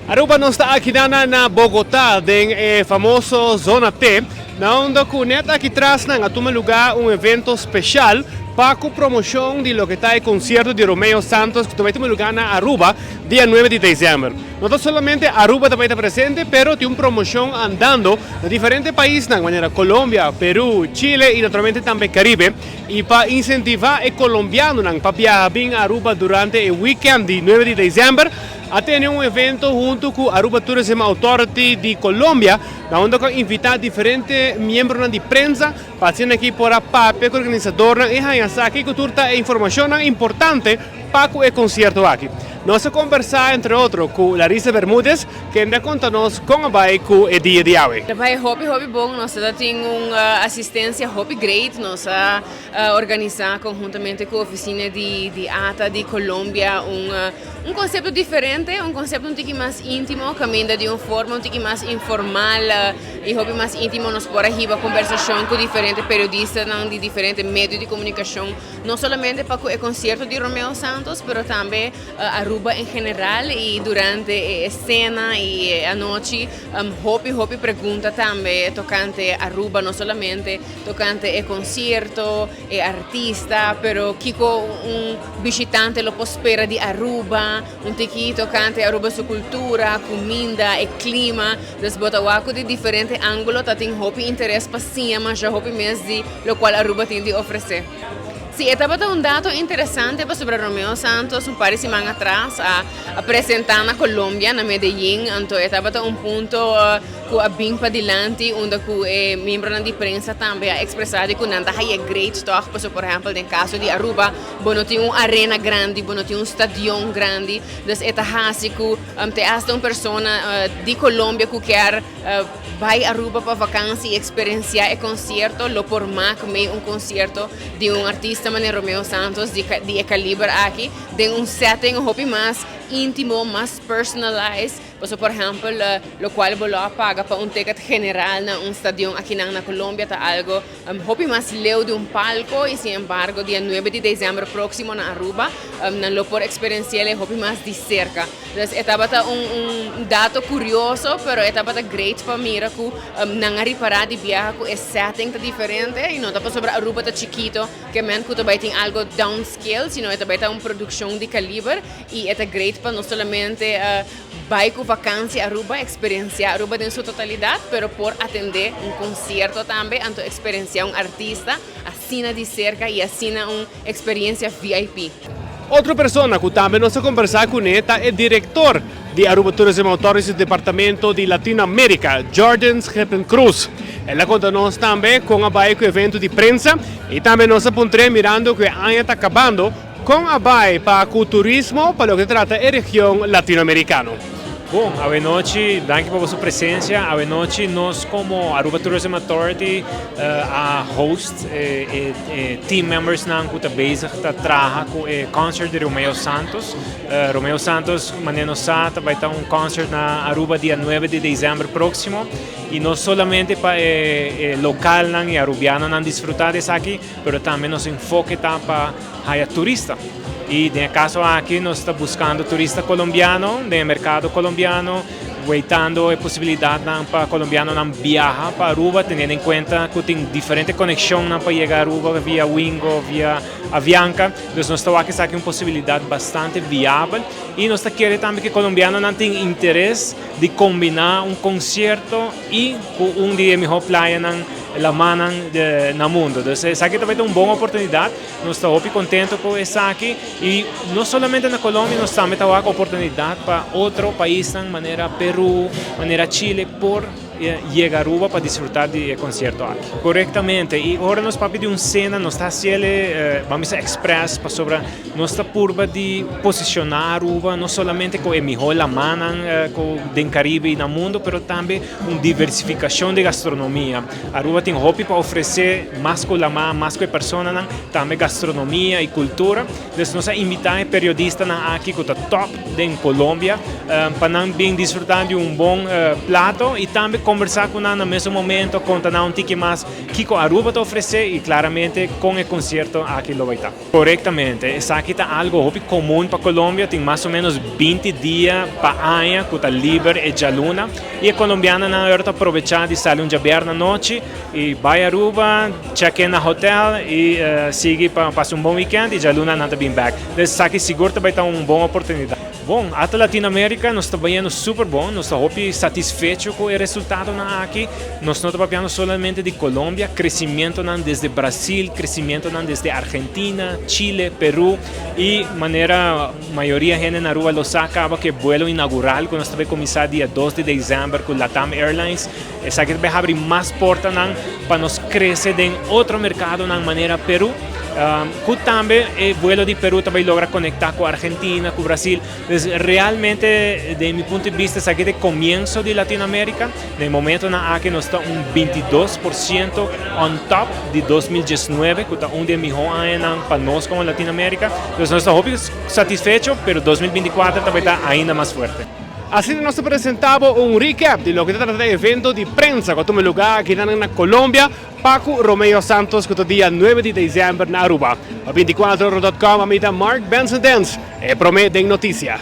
Aruba. Nos ta aki na Bogota, den e famoso Zona T, na unda cu net aki tras nan a tuma luga un evento special pa cu promocion di loke ta e concierto di Romeo Santos, cu ta tuma luga na Aruba dia 9 di december. No ta solamente Aruba tambe ta presente, pero tin un promocion andando na diferente pais, manera Colombia, Peru, Chile y naturalmente tambe Caribe. Y pa incentiva e colombiano pa biaha Aruba durante e weekend di 9 di december, a tene un evento hunto cu Aruba Tourism Authority di Colombia, unda a invita diferente miembro di prensa pa aki por a papia cu organisador y haya cu tur e informacion importante pa e concierto aki. Nos a combersa, entre otro, cu Larissa Bermúdez, cu ta conta nos con a bay cu e dia di awe. Bay hopi hopi bon, nos tin un asistencia hopi great, nos a organisa conhuntamente cu e oficina di ATA di Colombia un concepto diferente, un concepto un tiki mas intimo, caminda di un forma un tiki mas informal y hopi mas intimo nos por hiba combersacion cu diferente periodista di diferente medio di comunicacion, no solamente pa e concierto di Romeo Santos, pero tambe Aruba en general. Y durante e cena y anochi, hopi hopi pregunta tambe tocante Aruba, no solamente tocante e concierto, e artista, pero kico un bishitante lo por spera di Aruba, un tiki tocante Aruba su cultura, cuminda y clima. Dus bo ta wak di diferente angulo, ta tin hopi interes pa siña mas hopi mes di locual Aruba tin di ofrece. Si, tabata un dato interesante sobre Romeo Santos un par di siman atras a presenta na Colombia, na Medellín, anto tabata un punto cu a bin padilanti, unda cu e miembro di prensa tambe a expresa cu nan ta haya great toch, paso, por ehempel, den caso di Aruba, bo no tin un arena grandi, bo no tin un stadion grandi, dus e ta hasi cu te hasta un persona di Colombia cu kier bay Aruba pa vakantie y experiencia e concierto, lo por maak mee un concierto di un artista manera Romeo Santos di e caliber aki, den un setting hopi mas intimo, mas personalized. Paso, por ehempel, locual bo lo paga pa un ticket general na un stadion aki na Colombia ta algo hopi mas leu di un palco y, sin embargo, dia 9 di december proximo na Aruba, nan lo por experiencia hopi mas di cerca. Entonces, tabata un dato curioso, pero tabata great pa mira cu nan a ripara di biaha cu e setting ta diferente y no ta pasobra Aruba ta chikito kiermen cu tambe tin algo downscale, sino tambe ta un produccion di caliber y ta great pa no solamente bay cu vakantie Aruba, experiencia Aruba den su totalidad, pero por atende un concierto tambe, anto experiencia un artista asina di cerca y asina un experiencia VIP. Otro persona cu tambe nos a combersa cune ta e director di Aruba Tourism Authority, Departamento di Latinoamerica, Jordan Schepen Cruz. El a conta nos tambe con a bay cu evento di prensa y tambe nos a puntr'e, mirando cu aña ta cabando, con a bay pa turismo pa loke ta trata e region latinoamericano. Bon, anochi, danki pa boso presencia. Anochi nos como Aruba Tourism Authority a host team members nan cu ta bezig ta traha cu e concert di Romeo Santos. Romeo Santos, manera nos sa, bay tin un concert na Aruba dia 9 di december proximo y no solamente pa local nan y arubiano nan disfruta di esaki, pero tambe nos enfoke ta pa haya turista. Y den e caso aki nos ta buscando turista colombiano, den mercado colombiano, weitando e posibilidad pa colombiano nan viaha pa Aruba, teniendo en cuenta cu tin diferente conexion pa yega Aruba via Wingo, via Avianca. Entonces nos ta wak esaki un posibilidad bastante viable y nos ta kere tambe cu colombiano nan tin interes di combina un concierto y un di e mihor playa nan lama na mundo. Entonces esaki tambe ta un bon oportunidad. Nos ta contento cu esaki y no solamente na Colombia, nos tambe ta oportunidad pa otro pais, manera Peru, manera Chile, por yega Aruba pa disfruta di e concierto aki. Corectamente. Y ora nos papia di un cena, nos ta haci'e, ban bisa, express, pasobra nos ta purba di posiciona Aruba no solamente cu e mihor lamanan den Caribe y na mundo, pero tambe un diversificacion di gastronomia. Aruba tin hopi pa ofrece, mas cu lama, mas cu persona, tambe gastronomia y cultura. Entonces nos a invita periodista aki cu ta top di Colombia pa nan bin disfruta di un bon plato y tambe conversa cu nan na mesun momento, conta nan un tiki mas kico Aruba ta ofrece y claramente cu e concierto aki lo bay ta. Corectamente, esaki ta algo hopi comun pa Colombia, tin mas o menos 20 dia pa aña cu ta liber e dialuna y e colombianonan ta aprovecha di sali un diabierna anochi y bay Aruba, check in na hotel y sigui pa pasa un bon weekend y dialuna nan ta bin back. Esaki sigur tambe ta un bon oportunidad. Bon, ATA Latinoamérica nos ta trahando super bon, nos ta satisfecho cu e resultadonan aki. Nos no ta papiando solamente di Colombia, crecemento desde Brasil, crecemento desde Argentina, Chile, Peru y manera mayoria hende na Aruba lo sa caba cu e vuelo inaugural cu nos tambe a cuminsa dia 2 di december cu LATAM Airlines. Esaki tambe ta habri mas porta pa nos crece den otro mercado manera Peru. Cu tambe e vuelo di Peru tambe a logra conecta cu Argentina, cu Brasil. Entonces, realmente, di mi punto di vista, esaki ta e comienso di Latinoamérica. Na momento aki nos ta un 22% on top di 2019, cu ta un di e miho añanan pa nos como Latinoamérica. Entonces, nos ta satisfecho, pero 2024 tambe ta ainda mas fuerte. Asina nos ta presenta un recap di loke ta trata e evento di prensa cu a tuma luga aki na Colombia, pa cu Romeo Santos, cu ta dia 9 di december na Aruba. Pa 24ora.com, ami ta Mark Benson Dance, e prome den noticia.